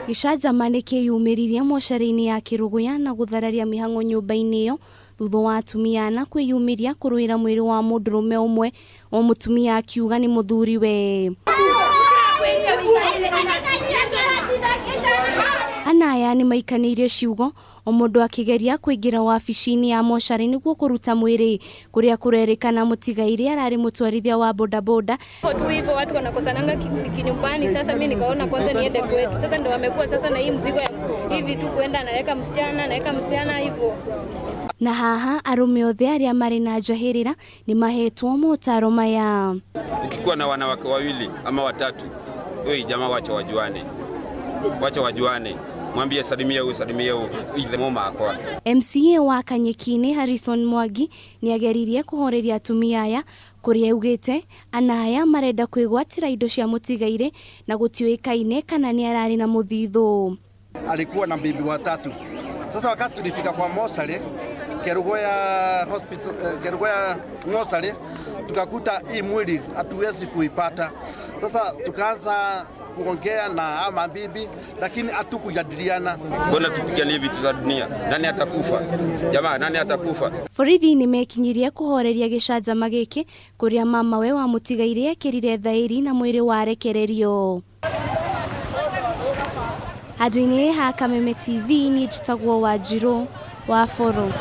Gĩcanjama nĩ kĩyumĩririe mocarĩ-inĩ ya Kĩrũgũya na gũthararia mĩhang'o nyũmba-inĩ ĩyo thutha wa atumia ana kwĩyumĩria kũrũĩra mwĩrĩ wa mũndũrũme ũmwe o mũtumia akiuga nĩ mũthuriwe. Ana aya nĩ maikanĩirie ciugo o mũndũ akĩgeria kũingĩra wabici-inĩ ya mocarĩ nĩguo kũruta mwĩrĩ kũrĩa kũrerĩkana mũtigairĩ ararĩ mũtwarithia wa bodaboda. Tu hivyo watu wanakosananga kinyumbani. Sasa mimi nikaona kwanza niende kwetu. Sasa ndio wamekuwa sasa na hii mzigo ya hivi tu kuenda, anaweka msichana, anaweka msichana hivyo. Na haha arũme othe arĩa marĩ na njahĩrĩra nĩ mahetwo motaro maya. Ukikuwa na wanawake wawili ama watatu, wewe jamaa, wacha wajuane, wacha wajuane, mwambie salimia huyu, salimia huyu, ile moma akwa. MCA wa Kanyekini Harrison Mwangi nĩ ageririe kũhoreria atumia aya kũrĩa augĩte ana aya marenda kwĩgwatĩra indo cia mũtigairĩ na gũtiũĩkaine kana nĩ ararĩ na mũthithũ. Alikuwa na bibi watatu. Sasa wakati tulifika kwa mochari Kerugoya hospital, Kerugoya mochari, tukakuta hii mwili hatuwezi kuipata. Sasa tukaanza kuongea na ama bibi, lakini hatukujadiliana. Mbona tupiganie vitu za dunia? Nani atakufa jamaa? Nani atakufa? Borithi nĩ mekinyirie kũhoreria gĩcanjama gĩkĩ kũrĩa mamawe wa mũtigairĩ ekĩrire thaĩri na mwĩrĩ warekererio. Handũ-inĩ ha Kameme TV niĩ njĩtagwo Wanjirũ wa Boro.